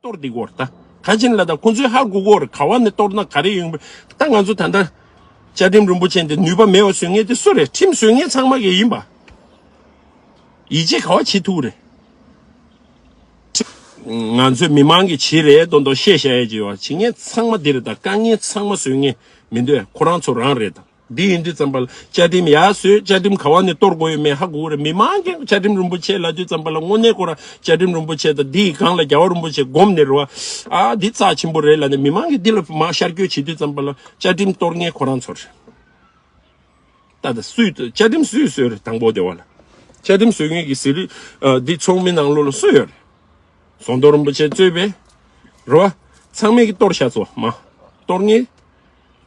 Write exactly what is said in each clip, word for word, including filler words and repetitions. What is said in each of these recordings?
གཏོར་འདི་གོ་རེད་ད། ག་ཅིན་ལ་ད་ཁོང་ཚོས་ཧ་གོ་གོ་རེད། ག་བ་ནས་གཏོར་ན་ག་རེ་ཡོང་པ། ད་ང་ཚོ་ད་ལྟ་བཅའ་ཁྲིམས་རིན་པོ་ཆེ་འདི་ནུས་པ་མེད་པ་བཟོ་མཁན་དེ་སུ་རེད། ཁྲིམས་བཟོ་མཁན་ཚང་མ་གི་ཡིན་པ། ཡིད་ཆེས་ག་བ་བྱེད་ཐུབ་རེད། ང་ཚོས་མི་མང་གི་བྱེད་རེད་མདོག་མདོག་བཤད་བཤད་ཡས་ཀྱི་ཡོད། བྱེད་མཁན་ཚང་མ་འདི་རེད་ད། དཀའ་ངལ་ཚང་མ་བཟོ་མཁན་མི་འདུག་ཁོ་རང་ཚོ་རང་རེད་ད། འདི་ཡིན་དུས་ཙམ་པ་ལ་བཅའ་ཁྲིམས་ཡར་བཟོས། བཅའ་ཁྲིམས་ག་བ་ནས་གཏོར་དགོས་ཡོད་མེད་ཧ་གོ་གི་རེད། མི་མང་གིས་བཅའ་ཁྲིམས་རིན་པོ་ཆེ་ལབ་དུས་ཙམ་པ་ལ་དངོས་གནས་ཁོ་རང་བཅའ་ཁྲིམས་རིན་པོ་ཆེ་དང་འདིའི་སྒང་ལ་རྒྱལ་བ་རིན་པོ་ཆེ་སྒོམ་ནས་རེད་བ། ཨ་འདི་རྩ་ཆེན་པོ་རེད་ལབ་ནས་མི་མང་གིས་འདི་ལ་མར་ཤར་བསྐྱོད་བྱེད་དུས་ཙམ་པ་ལ་བཅའ་ཁྲིམས་གཏོར་མཁན་ཁོ་རང་ཚོ་རེད། ད་ལྟ་སུས་བཅའ་ཁྲིམས་སུས་བཟོས་རེད། དང་པོ་དེ་བ་ལ་བཅའ་ཁྲིམས་བཟོ་མཁན་གྱི་ཟི་ལི་འདི་ཚོགས་མི་ནང་ལོགས་ལ་སུ་ཡོད་རེད། ཟམ་གདོང་རིན་པོ་ཆེ་གཙོས་པའི་རེད་བ། ཚང་མས་ཀྱི་གཏོར་བཞག་ཚོ་མ་གཏོར་ངེས།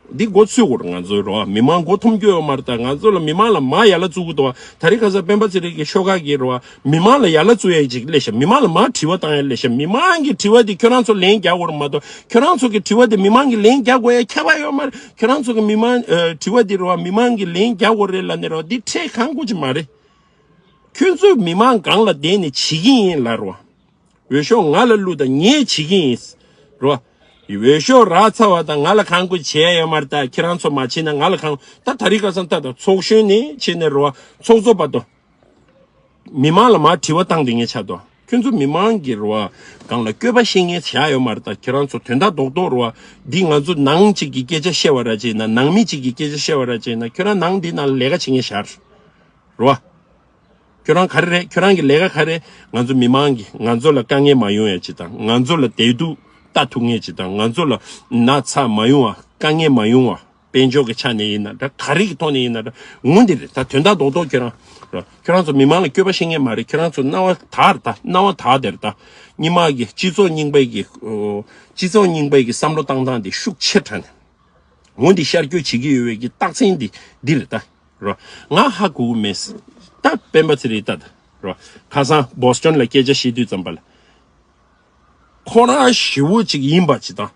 འདི་འགོ་ཚུགས་དགོས་རེད། ང་ཚོའི་རེད་བ། མི་མང་མགོ་འཐོམ་རྒྱུ་ཡོད་མ་རེད། ད་ང་ཚོ་ལ་མི་མང་ལ་མ་ཡ་ལ་བཙུགས་གི་འདུག་བ། ད་རེས་ཁ་སང་སྤེན་པ་ཚེ་རིང་གི་ཤོག་ཁག་གི་རེད་བ། མི་མང་ལ་ཡ་ལ་བཙུགས་ཡ་ཅིག་སླེབས་ཤག་མི་མང་ལ་མ་དྲི་བ་བཏང་ཡ་སླེབས་ཤག་མི་མང་གི་དྲི་བ་དེ་ཁྱོད་རང་ཚོ་ལན་རྒྱག་དགོས་རེད་མ་གཏོགས། ཁྱོད་རང་ཚོ་གི་དྲི་བ་དེ་མི་མང་གི་ལན་རྒྱག་དགོས་ཡ་ཁྱད་པར་ཡོད་མ་རེད། ཁྱོད་རང་ཚོ་གི་མི་མང་ཨ་དྲི་བ་དེ་རེད་བ། མི་མང་གི་ལན་རྒྱག་དགོས་རེད་ལབ་ནས་རེད་བ། འདི་ཁྲལ་གང་དགོས་ཀྱི་མ་རེད། ཁྱོད་ཚོས་མི་མང་སྒང་ལ་བསྡད་ནས་བྱེད་ཀྱི་ཡིན་ལབ་རོགས། འོས་ཤོག་ང་ལ་བླུགས་དང་ངས་བྱེད་ཀྱི་ཡིན། རོགས། འོས་ཤོག་རག་ཚར་བ་དང་ང་ལ་གང་དགོས་བྱས་ཡོད་མ་རེད། ད་ཁྱེད་རང་ཚོ་མ་བྱེད་ན་ང་ལ་གང་། ད་ད་རིང་ཁ་སང་ད་ད་ཚོགས་གཞོན་ནས་བྱས་ནས་རོགས། ཚོགས་གཙོ་བར་དུ། མི་མང་ལ་མར་དྲི་བ་བཏང་དེ་ངས་ཆགས་དོ། ཁྱོད་ཚོ་མི་མང་གི་རོགས་སྒང་ལ་སྐྱོད་པ་བཤད་མཁན་བཞག་ཡོད་མ་རེད། ད་ཁྱེད་རང་ཚོ་དོན་དག་རྡོག་རྡོག་རོགས། འདི་ང་ཚོ་ནང་གཅིག་གི་སྐད་ཆ་བཤད་པ་ར་བྱས་ན། ནང་མི་གཅིག་གི་སྐད་ཆ་བཤད་པ་ར་བྱས་ན། ཁྱོད་རང་ནང་འདི་ནང་ལས་ཀ་བྱེད་མཁན་བཞག་རོགས། ཁྱོད་རང་ག་རེ་རེད། ཁྱོད་རང་གི་ལས་ཀ་ག་རེ། ང་ཚོ་མི་མང་གི་ང་ཚོ་ལ་དཀའ་ངལ་མ་ཡོང་ཡ་ཅིག་དང་། ང་ཚོ་ལ་བདེ་སྡུག་ལྟ་ཐུབ་མཁན་ཅིག་དང་། ང་ཚོ་ལ་ན་ཚ་མ་ཡོང་བ། དཀའ་ངལ་མ་ཡོང་བ། དཔལ་འབྱོར་གྱི་ཆ་ནས་ཡིན་ན་འདྲ། ག་རེ་གི་ཐོག་ནས་ཡིན་ན་འདྲ། འོ་འདི་རེད། ད་དོན་དག་རྡོག་རྡོག་ཁྱོད་རང་ར། ཁྱོད་རང་ཚོ་མི་མང་ལ་སྐྱོད་པ་བཤད་མཁན་མ་རེད། ཁྱོད་རང་ཚོ་སྣང་བ་དག་རེད། ད་སྣང་བ་དག་དེ་རེད། ད་སྔོན་མ་གི་སྤྱི་ཚོགས་རྙིང་པའི་གི་ཨོ། སྤྱི་ཚོགས་རྙིང་པའི་གི་བསམ་བློ་བཏང་སྟངས་དེ་ཤུགས་ཆེ་དྲགས་ནས། འོ་འདི་ཤར་བསྐྱོད་བྱེད་ཀྱི་ཡོད་པའི་གི་རྟགས་མཚན་འདི་འདི་རེད་ད། རོ། ང་ཧ་གོ་གི་མེད། ད་སྤེན་པ་ཚེ་རིང་ལྟ་ད། རོ། ཁ་སང་བོ་སི་ཊོན་ལ་སྐད་ཆ་བཤད་དུས་ཙམ་པ་ལ། ཁོ་རང་ཞེ་བོ་ཅིག་ཡིན་པ་ཅིག་དང་།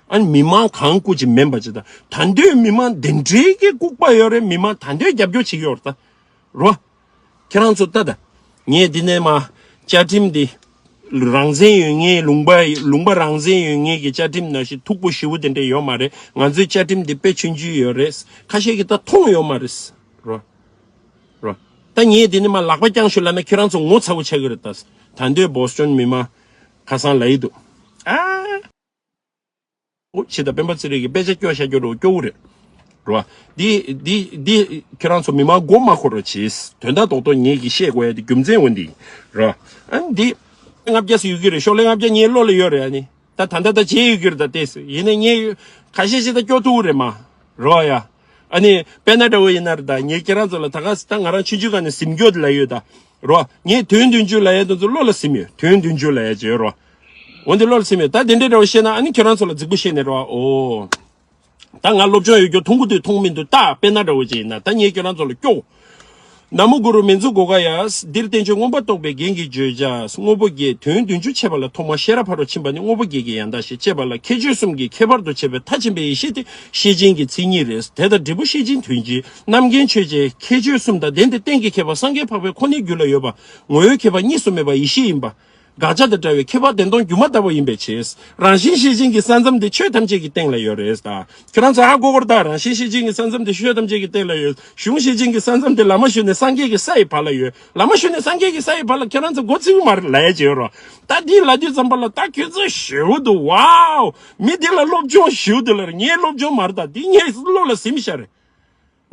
ཨ་ནི་མི་མང་གང་བཀུར་ཅིག་མིན་པ་ཅིག་དང་། ད་འདོད་མི་མང་འདི་འདྲའི་གི་ལྐུགས་པ་ཡོད་རེད། མི་མང་ད་འདོད་རྒྱབ་སྐྱོར་བྱེད་ཀྱི་ཡོད་རེད་ད། རོ། ཁྱེད་རང་ཚོ་ལྟ་ད། ངས་འདི་ནས་མ། བཅའ་ཁྲིམས་འདི། རང་བཙན་ཡོད་མཁན་ལུང་པ་ལུང་པ་རང་བཙན་ཡོད་མཁན་གྱི་བཅའ་ཁྲིམས་ནང་བཞིན་མཐུག་པོ་ཞེ་པོ་དེ་འདྲ་ཡོད་མ་རེད། ང་ཚོའི་བཅའ་ཁྲིམས་འདི་དཔེ་ཆུང་ཆུང་ཡོད་རེད། ཁ་ཤས་ཀྱིས་ད་མཐོང་ཡོད་མ་རེད། རོ། རོ། ད་ངས་འདི་ནས་མ་ལག་པ་བརྐྱངས་ཤོག་ལབ་ན་ཁྱེད་རང་ཚོ་ངོ་ཚ་པོ་ཆགས་ཀྱི་རེད་ད། ད་འདོད་བོ་སི་ཊོན་མི་མང་ཁ་སང་ལབ་ཡི་འདུག་ཨ། འོ་ཆེ་ད་སྤེན་པ་ཚེ་རིང་གི་དཔེ་ཆ་སྐྱོ་ཤ་སྐྱོ་རོ་སྐྱོ་བོ་རེད། རོ། འདི་འདི་འདི་ཁྱེད་རང་ཚོ་མི་མང་མགོ་མ་འཁོར་རོ་བྱེད། དོན་དག་རྡོག་རྡོག་ངེད་ཀྱིས་བཤད་དགོས་ཡ་དེ་རྒྱུ་མཚན་འོ་འདི། རོ། ཨ་འདི། ལྔ་བརྒྱ་ཟེར་ཡོད་ཀྱི་རེད། ཤོག་ལྷེ་ལྔ་བརྒྱ་ངའི་བློ་ལ་ཡོད་རེད། ཨ་ནི་ད་ད་ད་ད་བརྗེད་ཡོད་ཀྱི་རེད་ད་ལྟས་སུ། ཡིན་ནའི་ངས་ཁ་ཤས་ཤིག་ད་སྐྱོ་ཐུག་རེད་མ། རོ་ཡ། ཨ་ནི་དཔེར་ན་འདྲ་བོ་ཡིན་ན་རེད་ད། ངས་ཁྱེད་རང་ཚོ་ལ་ད་ག་ད་ང་རང་ཆུང་ཆུང་སྒང་ནས་གཟིམ་སྐྱོ་དེ་ལ་ཡོད་ད། རོ། ངས་དོན་བདུན་ཅུ་ལབ་ཡ་དེ་ཚོ་བློ་ལ་སིམ་ཡོད། དོན་བདུན་ཅུ་ལབ་ཡ་ཅིག་ཡོད་རོ། འོན་ཏེ་བློ་ལ་སིམ་ཡོད། ད་དེ་འདྲའི་འདྲ་བོ་བཤད་ན་ཨ་ནི་ཁྱོད་རང་ཚོ་ལ་རྫིག་པོ་བཤད་ནས་རོ། ཨོ། ད་ང་སློབ་སྦྱོང་ཡོད་རྒྱུ་མཐོང་གི་འདུག་མཐོང་མི་འདུག་ད་དཔེར་ན་འདྲ་བོ་ཅིག་ཡིན་ན་ད་ངས་ཁྱོད་རང་ཚོ་ལ་སྐྱོ། ན་མོ་གུ་རུ་མི་འཛུགས་གོ་ག་ཡ། འདིར་བསྟན་བཅོས་མངོན་པར་རྟོགས་པའི་རྒྱན་གྱི་བརྗོད་བྱ། དངོས་པོ་བརྒྱད་དོན་བདུན་ཅུ་འཆད་པ་ལ། ཐོག་མར་ཤེས་རབ་ཕ་རོལ་ཕྱིན་པ་ནི་དངོས་པོ་བརྒྱད་ཀྱི་ཡང་དག་བཞིན་དཔྱད་པ་ལ། ཁྱད་ཆོས་གསུམ་གྱི་ཁྱད་པར་དུ་བྱས་པའི་མཐར་ཕྱིན་པའི་ཡེ་ཤེས་དེ་ཤེར་ཕྱིན་གྱི་མཚན་ཉིད་རེད། དེ་དང་འབྲས་བུ་ཤེར་ཕྱིན་དོན་གྱི་རྣམ་མཁྱེན་ཆོས་ཅན། ཁྱད་ཆོས་གསུམ་དང་ལྡན་ཏེ་གཏན་གྱི་ཁྱད་པར་སངས་རྒྱས་འཕགས་པའི་ཁོ་ནའི་རྒྱུད་ལ་ཡོད་པ། ངོ་བོའི་ཁྱད་པར་གཉིས་སུ་མེད་པ་ཡེ་ཤེས་ཡིན་པ། དགག་བྱ་དང་བྲལ་བའི་ཁྱད་པར་བདེན་སྟོང་སྒྱུ་མ་ལྟ་བུ་ཡིན་པའི་ཕྱིར། རང་བཞིན་ཤེར་ཕྱིན་གྱི་ས་མཚམས་དེ་ཆོས་ཐམས་ཅད་ཀྱི་སྟེང་ལ་ཡོད་རེད་ད། ཁྱོད་རང་ཚོ་ཧ་གོ་གོ་རེད་ད། རང་བཞིན་ཤེར་ཕྱིན་གྱི་ས་མཚམས་དེ་ཆོས་ཐམས་ཅད་ཀྱི་སྟེང་ལ་ཡོད། གཞུང་ཤེར་ཕྱིན་གྱི་ས་མཚམས་དེ་ལམ་མ་ཞུགས་ནས་སངས་རྒྱས་ཀྱི་ས་ཡི་བར་ལ་ཡོད། ལམ་མ་ཞུགས་ནས་སངས་རྒྱས་ཀྱི་ས་ཡི་བར་ལ་ཁྱོད་རང་ཚོ་མགོ་ཚོས་ཀྱི་མ་རེད་ལབ་ཡ་ཅིག་ཡོད་རོ། ད་འདི་ལབ་དུས་ཙམ་པ་ལ་ད་ཁྱོད་ཚོ་ཞེ་པོ་འདུག་ཝའོ། མི་འདི་ལ་སློབ་སྦྱོང་ཞེ་པོ་འདུག་ལབ་རེད། ངའི་སློབ་སྦྱོང་མ་རེད་ད། འདི་ངའི་བློ་ལ་སིམ་ཤག་རེད།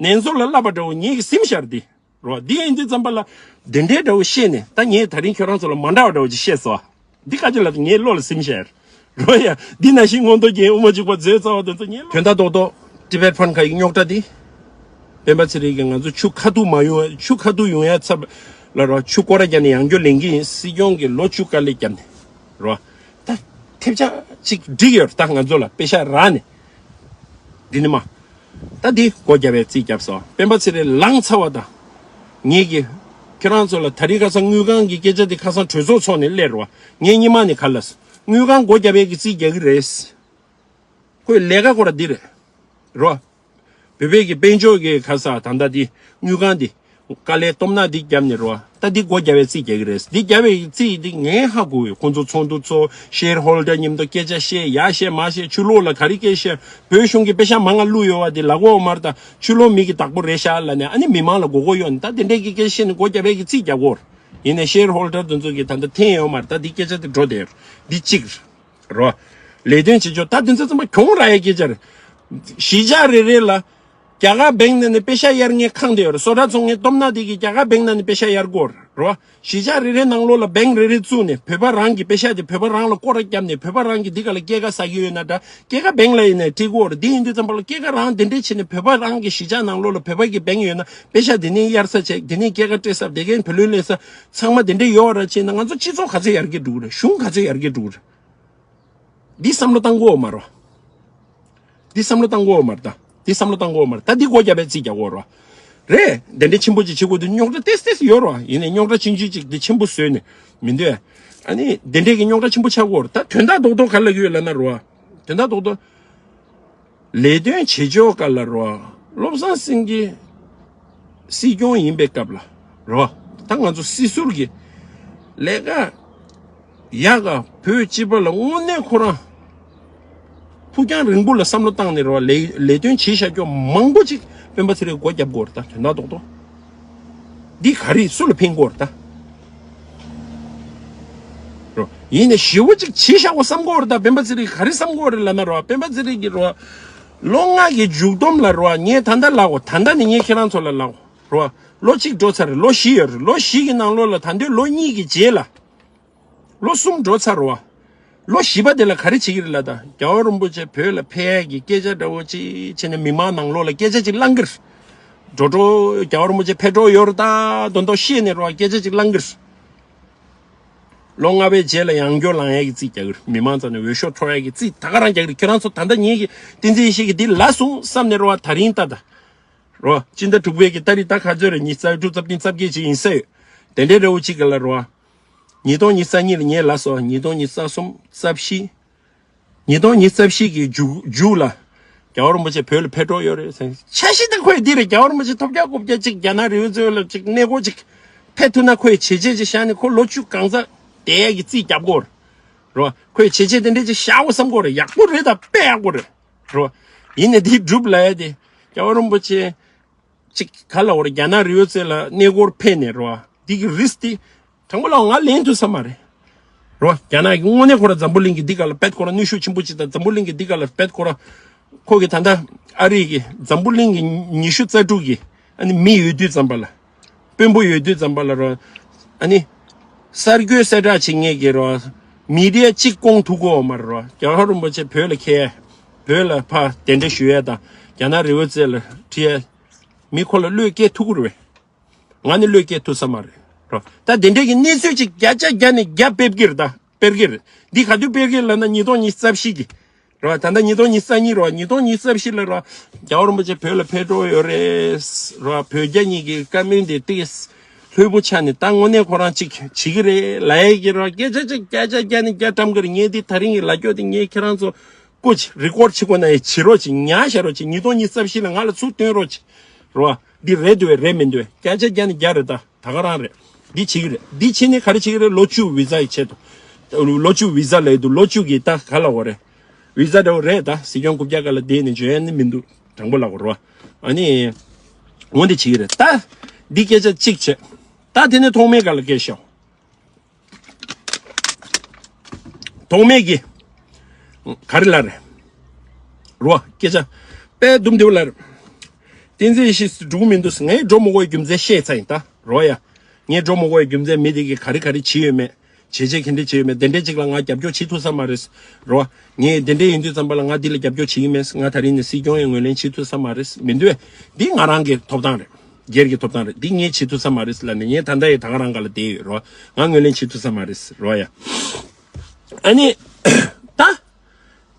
ནེ་ཙོ་ལ་བསླབ་པ་འདྲ་བོ་ངེད་ཀྱིས་སིམ་ཤར་འདི། རོ། འདི་ཡིན་དུས་ཙམ་པ་ལ། འདི་འདྲའི་འདྲ་བོ་བཤད་ནས་ད་ངས་ད་རིང་ཁྱོད་རང་ཚོ་ལ་མ་འདྲ་བ་འདྲ་བོ་ཅིག་བཤད་སོང་། འདི་ག་ཅི་ལ་ངའི་བློ་ལ་སིམ་ཤར། རོ་ཡ། འདི་ནང་བཞིན་མངོན་རྟོགས་རྒྱན་དབུ་མ་འཇུག་པ་མཛོད་རྩ་བ་དེ་ཚོ་ངའི་བློ། དོན་དག་རྡོག་རྡོག་ཏི་བེད་ཕན་ཁ་ཡི་རྙོག་དྲ་འདི། སྤེན་པ་ཚེ་རིང་གིས་ང་ཚོ་ཆུ་ཁ་ཐུག་མ་ཡོང་བ། ཆུ་ཁ་ཐུག་ཡོང་ཡ་ཚབ་ལ་རོ། ཆུ་སྐོར་ར་བརྒྱབ་ནས་ཡང་བསྐྱར་ལེན་གྱི་ཡིན། སྲིད་སྐྱོང་གིས་ལོ་བཅུ་དཀའ་ལས་བརྒྱབ་ནས། རོ། ད་ཐེབས་ཆག་ཅིག་བསྒྲིགས་ཡོད་རེད་ད་ང་ཚོ་ལ་པེ་ཤ་རག་ནས། འདི་ནི་མ། ད་འདི་སྒོ་རྒྱབ་པའི་རྩིས་བརྒྱབ་སོང་། སྤེན་པ་ཚེ་རིང་ལངས་ཚར་བ་དང་། ངེད་ཀྱིས། ཁྱེད་རང་ཚོ་ལ་ད་རིང་ཁ་སང་དངུལ་ཁང་གི་སྐད་ཆ་འདི་ཁ་སང་གྲོས་ཚོགས་ཚོགས་ནས་སླེབས་རེད་བ། ངས་སྔོན་མ་ནས་ག་ལབ་སོང་། དངུལ་ཁང་སྒོ་རྒྱབ་པའི་གི་རྩིས་རྒྱག་གི་རེད། ཁོས་ལས་ཀ་ཁོ་ར་འདི་རེད། རོ། བོད་པའི་གི་དཔལ་འབྱོར་གི་ཁ་ས་ད་ལྟ་འདི་དངུལ་ཁང་འདི། དཀའ་ལས་སྟོབས་ན་འདི་བརྒྱབ་ནས་རོ། ད་འདི་སྒོ་རྒྱབ་པའི་རྩིས་རྒྱག་གི་རེད། འདི་རྒྱབ་པའི་རྩིས་འདི་ངས་ཧ་གོ་བས། ཁོང་ཚོ་ཚོགས་འདུ་ཚོགས། ཤེར་ཧོལ་ཌར་མཉམ་དུ་སྐད་ཆ་བཤད། ཡ་བཤད་མ་བཤད། ཕྱི་ལོགས་ལ་ག་རེ་སྐད་བཤད། བོད་གཞུང་གི་པེ་ཤ་མང་ང་བླུགས་ཡོད་པ་འདི་ལ་གོ་མར། ད་ཕྱི་ལོགས་མི་གི་བདག་པོ་རེད་ཤག་ལབ་ནས་ཨ་ནི་མི་མང་ལ་མགོ་སྐོར་གཡོག་ནས། ད་དེ་འདྲས་ཀྱི་སྐད་ཆ་བཤད་ནས་སྒོ་རྒྱབ་པའི་གི་རྩིས་རྒྱག་གོ། ཡིན་ནའི་ཤེར་ཧོལ་ཌར་དེ་ཚོ་གི་ད་ལྟ་འཐེན་ཡོད་མ་རེད། ད་འདི་སྐད་ཆ་དེ་འགྲོ་བསྡད་ཡོད་རེད། འདི་གཅིག་རེད། རོ། ལས་དོན་བྱེད་ཕྱོགས་ད་དེ་ཚོ་ཚང་མ་གྱོང་རག་ཡའི་སྐད་ཆ་རེད། གཞིས་ཆགས་རེ་རེ་ལ་རྒྱ་གར་བེང་ནང་ནས་པེ་ཤ་གཡར་མཁན་ཁེངས་བསྡད་ཡོད་རེད། སོ་ཊ་ཚོང་ངའི་སྟོབས་ན་དེ་གི་རྒྱ་གར་བེང་ནང་ནས་པེ་ཤ་གཡར་གོ་རེད། རོ། གཞིས་ཆགས་རེ་རེའི་ནང་ལོགས་ལ་བེང་རེ་རེ་བཙུགས་ནས་བོད་པ་རང་གི་པེ་ཤ་དེ་བོད་པ་རང་ལ་སྐོར་ར་བརྒྱབ་ནས། བོད་པ་རང་གི་འདི་ག་ལ་སྐྱེད་ཀ་ཟ་གི་ཡོད་ན་འདྲ། སྐྱེད་ཀ་བེང་ལ་ཡིན་ནའི་འགྲིག་གོ་རེད། འདི་ཡིན་དུས་ཙམ་པ་ལ་སྐྱེད་ཀ་རང་དེ་འདྲས་བྱས་ནས། བོད་པ་རང་གི་གཞིས་ཆགས་ནང་ལོགས་ལ་བོད་པ་གི་བེང་ཡོད་ན་པེ་ཤ་དེ་ནས་གཡར་ས་བྱས། དེ་ནས་སྐྱེད་ཀ་སྤྲད་ས། དེ་གའི་བུ་ལོན་ལེན་ས་ཚང་མ་དེ་འདྲས་ཡོད་ར་བྱས་ན། ང་ཚོ་སྤྱི་ཚོགས་ག་ཚོད་ཡར་རྒྱས་འགྲོ་གི་རེད། གཞུང་ག་ཚོད་ཡར་རྒྱས་འགྲོ་གི་རེད། འདི་བསམ་བློ་བཏང་དགོས་མ་རོ། འདི་བསམ་བློ་བཏང་དགོས་མ་རེད་ད། འདི་བསམ་བློ་བཏང་དགོས་མ་རེད་ད། འདི་སྒོ་རྒྱབ་པའི་རྩིས་རྒྱག་དགོས་རོ། རེད། དེ་འདྲའི་ཆེན་པོ་ཅིག་བྱེད་དགོས་དུས་རྙོག་དྲ་ཏེས་ཏེས་ཡོད་རོ། ཡིན་ནའི་རྙོག་དྲ་ཆུང་ཆུང་ཅིག་འདི་ཆེན་པོ་བཟོས་ནས་མི་འདོད། ཨ་ནི་དེ་འདྲའི་གི་རྙོག་དྲ་ཆེན་པོ་ཆགས་དགོས་རེད་ད། དོན་དག་རྡོག་རྡོག་ག་ལ་ཡོད་ལབ་ན་རོ། དོན་དག་རྡོག་རྡོག་ལས་དོན་བྱེད་ཕྱོགས་སྐོར་ལ་རོ། བློ་བཟང་སེང་གེ་སྲིད་སྐྱོང་ཡིན་པའི་སྐབས་ལ་རོ། ད་ང་ཚོ་སྲིད་ཟུར་གྱི་ལས་ཀ་ཡག་ག་བོད་སྤྱི་པ་ལ་དངོས་གནས་ཁོ་རང་ཕུགས་རྒྱང་རིང་པོ་ལ་བསམ་བློ་བཏང་ནས་རོ། ལས་ལས་དོན་བྱེད་བཞག་རྒྱུ་མང་པོ་ཅིག་སྤེན་པ་ཚེ་རིང་སྒོ་རྒྱབ་དགོས་རེད་ད། དོན་དག་རྡོག་རྡོག་འདི་ག་རེ་སུ་ལ་ཕན་གོ་རེད་ད། རོ། ཡིན་ནའི་ཞེ་པོ་ཅིག་བྱེད་བཞག་གོ་བསམ་གོ་རེད་ད། སྤེན་པ་ཚེ་རིང་ག་རེ་བསམ་གོ་རེད་ལབ་ན་རོ། སྤེན་པ་ཚེ་རིང་གིས་རོ། ལོ་ལྔ་གི་མཇུག་སྡོམ་ལ་རོ། ངས་ད་ལྟ་ལབ་གོ། ད་ལྟ་ནས་ངས་ཁྱེད་རང་ཚོ་ལ་ལབ་གོ་རོ། ལོ་གཅིག་འགྲོ་ཚར་རེད། ལོ་བཞི་ཡོད་རེད། ལོ་བཞི་གི་ནང་ལོགས་ལ། ད་འདོད་ལོ་གཉིས་ཀྱི་རྗེས་ལ། ལོ་གསུམ་འགྲོ་ཚར་རོ། ལོ་བཞི་པ་དེ་ལ་ག་རེ་བྱེད་ཀྱི་རེད་ལབ་ད། རྒྱལ་བ་རིན་པོ་ཆེ་བོད་ལ་ཕེབས་ཡག་གི་སྐད་ཆ་འདྲ་བོ་ཅིག་བྱས་ནས་མི་མང་ནང་ལོགས་ལ་སྐད་ཆ་ཅིག་བསླང་གི་རེད། འགྲོ་འགྲོ་རྒྱལ་བ་རིན་པོ་ཆེ་ཕེབས་འགྲོ་ཡོད་རེད་ད། དོན་དག་ཤེས་ནས་རོ། སྐད་ཆ་ཅིག་བསླང་གི་རེད། ལོ་ལྔ་པའི་རྗེས་ལ་ཡང་བསྐྱར་ལངས་ཡག་གི་རྩིས་རྒྱག་གི་རེད། མི་མང་རྩ་ནས་འོས་ཤོག་འཕྲོག་ཡག་གི་རྩིས་ད་ག་རང་རྒྱག་གི་རེད། ཁྱེད་རང་ཚོ་ད་ལྟ་ངེད་ཀྱི་བསྟན་འཛིན་ཡེ་ཤེས་ཀྱི་འདི་ལབ་སོང་བསམ་ནས་རོ། ད་རིང་ད་ད་རོ། སྤྱི་ཟླ་དྲུག་པའི་གི་ཏ་རིག་ད་ག་ཚོད་རེད། ཉི་ཤུ་རྩ་དྲུག་རྩ་བདུན་རྩ་བརྒྱད་ཅིག་ཡིན་ས་ཡོད། དེ་འདྲའི་འདྲ་བོ་ཅིག་ག་ལ་རོ། ཉིས་སྟོང་ཉི་ཤུ་རྩ་གཉིས་ལ་ངས་ལབ་སོང་། ཉིས་སྟོང་ཉི་ཤུ་རྩ་གསུམ་རྩ་བཞི། ཉིས་སྟོང་ཉི་ཤུ་རྩ་བཞི་གི་མཇུག་མཇུག་ལ། རྒྱལ་བ་རིན་པོ་ཆེ་བོད་ལ་ཕེབས་འགྲོ་ཡོད་རེད་ཟེར། འཆར་གཞི་ད་ཁོས་འདི་རེད། རྒྱལ་བ་རིན་པོ་ཆེ་ཐོབ་རྒྱག་རྐུབ་བཀྱག་ཅིག་རྒྱ་ནག་རི་བོ་རྩེ་ལ་ཅིག་གནས་སྐོར་ཅིག་ཕེབས་ཐུབ་ན། ཁོས་བྱས་རྗེས་ཅིག་བཞག་ནས་ཁོ་ལོ་བཅུ་གང་ཚ་བསྡད་ཡག་གི་རྩིས་རྒྱབ་དགོས་རེད། རོ། ཁོས་བྱས་རྗེས་དེ་འདྲས་ཅིག་བཞག་དགོས་བསམ་གོ་རེད། ཡག་པོ་རེད་ད། དཔེ་ཡག་པོ་རེད། རོ། ཡིན་ནའི་འདི་སྒྲུབ་ལ་ཡ་དེ། རྒྱལ་བ་རིན་པོ་ཆེ་ཅིག་ག་ལ་བར་རྒྱ་ནག་རི་བོ་རྩེ་ལ་གནས་སྐོར་ཕེབས་ནས་རོ། འདི་གི་རིས་དེ་དྲང་པོ་ལ་ང་ལེན་ཐུབ་ས་མ་རེད། རོ། རྒྱ་ནག་གི་དངོས་གནས་ཁོ་ར་འཛམ་བུ་གླིང་གི་འདི་ག་ལ་བེད་ཁོ་ར་ནུས་ཤུགས་ཆེན་པོ་ཅིག་དང་། འཛམ་བུ་གླིང་གི་འདི་ག་ལ་བེད་ཁོ་ར། ཁོ་གི་ད་ལྟ་ཨ་རི་གི་འཛམ་བུ་གླིང་གི་ཉི་ཤུ་རྩ་དྲུག་གི་ཨ་ནི་མི་ཡོད་དུས་ཙམ་པ་ལ། དཔོན་པོ་ཡོད་དུས་ཙམ་པ་ལ་རོ། ཨ་ནི་གསར་འགོད་གསལ་བསྒྲགས་བྱེད་མཁན་གྱི་རོ། མི་ཌི་ཡ་གཅིག་སྐོང་ཐུབ་ཀྱི་ཡོད་མ་རེད་རོ། རྒྱལ་བ་རིན་པོ་ཆེ་བོད་ལ་ཁེལ། བོད་ལ་ཕར་གདན་འདྲེན་ཞུ་ཡ་དང་། རྒྱ་ནག་རི་བོ་རྩེ་ལ་ཁྲིད་ཡ། མི་ཁོ་ལ་བློས་སྐྱེལ་ཐུབ་ཀྱི་རེད་པས། ང་ནི་བློས་སྐྱེལ་ཐུབ་ས་མ་རེད་རོ། ད་དེ་འདྲའི་གི་གནས་ཚུལ་ཅིག་བརྒྱ་ཆ་བརྒྱ་ནས་བརྒྱ་སྤེལ་གྱི་རེད་ད། སྤེལ་གྱི་རེད། འདི་ག་དུས་སྤེལ་གྱི་རེད་ལབ་ན། ཉིས་སྟོང་ཉི་ཤུ་རྩ་བཞི་གི་རོ། ད་ལྟ་ཉིས་སྟོང་ཉི་ཤུ་རྩ་གཉིས་རོ། ཉིས་སྟོང་ཉི་ཤུ་རྩ་བཞི་ལ་རོ། རྒྱལ་བ་རིན་པོ་ཆེ་བོད་ལ་ཕེབས་འགྲོ་ཡོད་རེད་རོ། བོད་རྒྱ་གཉིས་ཀྱི་བཀའ་མོལ་འདི་ཏིག་ལྷོད་པོ་ཆགས་ནས། ད་དངོས་གནས་ཁོ་རང་ཅིག་བྱེད་ཀྱི་རེད་ལབ་ཡ་གི་རོ། སྐད་ཆ་ཅིག་བརྒྱ་ཆ་བརྒྱ་ནས་བརྒྱ་བཀྲམ་གྱི་རེད། ངས་འདི་ད་རིང་གི་ལབ་རྒྱུ་འདི་ངས་ཁྱེད་རང་ཚོ་སྐུ་མཁྱེན་རི་ཀོཌ་བྱེད་དགོས་ན་ཡང་བྱེད་རོགས་བྱེད། ཉར་བཞག་རོགས་བྱེད། ཉིས་སྟོང་ཉི་ཤུ་རྩ་བཞི་ལ་ང་ལ་ཚུར་སྟོན་རོགས་བྱེད། རོ། འདི་རེད་འདུག་བས། རེད་མི་འདུག་བས། བརྒྱ་ཆ་བརྒྱ་ནས་བརྒྱ་རེད་ད། ད་ག་རང་རེད། འདི་བྱེད་ཀྱི་རེད། འདི་བྱེད་ནས་ག་རེ་བྱེད་ཀྱི་རེད། ལོ་བཅུ་བི་ཛ་ཡི་ཆེད་དུ། ལོ་བཅུ་བི་ཛ་ལབ་འདུག་ལོ་བཅུ་གི་ད་ག་ལབ་དགོས་རེད། བི་ཛ་འདྲ་བོ་རེད་ད། སྲིད་སྐྱོང་རྐུབ་བཀྱག་སྒང་ལ་བསྡད་ནས་འཇོན་ཡ་ནི་མི་འདུག་དྲང་པོ་ལབ་དགོས་རེད་བ། ཨ་ནི། འོ་འདི་བྱེད་ཀྱི་རེད་ད། འདི་སྐད་ཆ་གཅིག་བྱས། ད་དེ་ནས་ཐོག་མའི་སྒང་ལ་སྐད་ཤོག་ཐོག་མའི་གི། ག་རེ་ལབ་རེད། རོ། སྐད་ཆ་དཔེ་དུམ་དེ་བ་ལབ་རེད། བསྟན་འཛིན་ཡེ་ཤེས་འགྲོ་གི་མི་འདུག་ངས་འགྲོ་མ་དགོས་རྒྱུ་མཚན་བཤད་ཚར་ཡིན་ད། རོ་ཡ། ངས་འགྲོ་མ་དགོས་རྒྱུ་མཚན་མི་དེ་གིས་ག་རེ་ག་རེ་བྱས་ཡོད་མེད། བྱས་རྗེས་ག་འདྲ་བྱས་ཡོད་མེད། དེ་འདྲས་ཅིག་ལ་ང་རྒྱབ་སྐྱོར་བྱེད་ཐུབ་ས་མ་རེད། རོ། ངས་དེ་འདྲས་ཡིན་དུས་ཙམ་པ་ལ་ང་འདི་ལ་རྒྱབ་སྐྱོར་བྱེད་ཀྱི་མེད། ང་ད་རིང་ནས་སྲིད་སྐྱོང་ཡང་ངོས་ལེན་བྱེད་ཐུབ་ས་མ་རེད། མི་འདུག་བས། འདི་ང་རང་གི་ཐོབ་ཐང་རེད། སྒེར་གྱི་ཐོབ་ཐང་རེད། འདི་ངས་བྱེད་ཐུབ་ས་མ་རེད་ལབ་ནས། ངས་ད་ལྟ་ཡི་ད་ག་རང་སྒང་ལ་བསྡད་ཡོད་རོ། ང་ངོས་ལེན་བྱེད་ཐུབ་ས་མ་རེད་རོ་ཡ། ཨ་ནི། ད།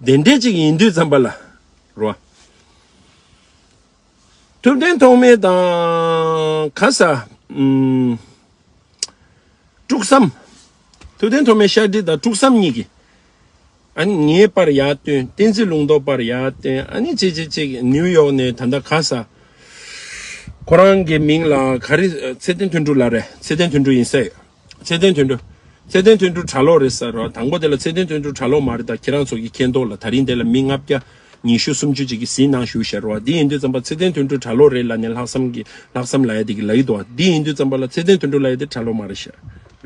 དེ་འདྲས་ཅིག་ཡིན་དུས་ཙམ་པ་ལ། རོ། ཐུབ་བསྟན་ཐོགས་མེད་དང་ག་ས། ཨུམ། དཀྲུགས་བསམ། ཐུབ་བསྟན་ཐོགས་མེད་ཤར་སྒྲིལ་དང་དཀྲུགས་བསམ་གཉིས་ཀྱིས། ཨ་ནི་ངའི་པར་ཡར་བཏོན། བསྟན་འཛིན་ལུང་རྟོགས་པར་ཡར་བཏོན། ཨ་ནི་ཅིག་ཅིག་ཅིག་ནིའུ་ཡོག་ནས་ད་ལྟ་ག་ས། ཁོ་རང་གི་མིང་ལ་ག་རེ། ཚེ་བརྟན་དོན་གྲུབ་ལགས་རེད། ཚེ་བརྟན་དོན་གྲུབ་ཡིན་ས་ཡོད། ཚེ་བརྟན་དོན་གྲུབ། ཚེ་བརྟན་དོན་གྲུབ་གྲྭ་ལོག་རེད་ཟེར་རོ། དང་པོ་དེ་ལ་ཚེ་བརྟན་དོན་གྲུབ་གྲྭ་ལོག་མ་རེད། ད་ཁྱེད་རང་ཚོ་གི་མཁྱེན་རྟོགས་ལ་ད་རིང་དེ་ལ་མི་ལྔ་བརྒྱ་ཉི་ཤུ་སུམ་ཅུ་ཅིག་གིས་གཟིགས་གནང་ཞུ་ཤག་རོ། འདི་ཡིན་དུས་ཙམ་པ་ཚེ་བརྟན་དོན་གྲུབ་གྲྭ་ལོག་རེད་ལབ་ནས་ལྷག་བསམ་གྱི་ལྷག་བསམ་ལབ་ཡ་དེ་གི་ལབ་ཀྱི་འདུག་བ། འདི་ཡིན་དུས་ཙམ་པ་ལ་ཚེ་བརྟན་དོན་གྲུབ་ལབ་ཡ་དེ་གྲྭ་ལོག་མ་རེད་ཤག་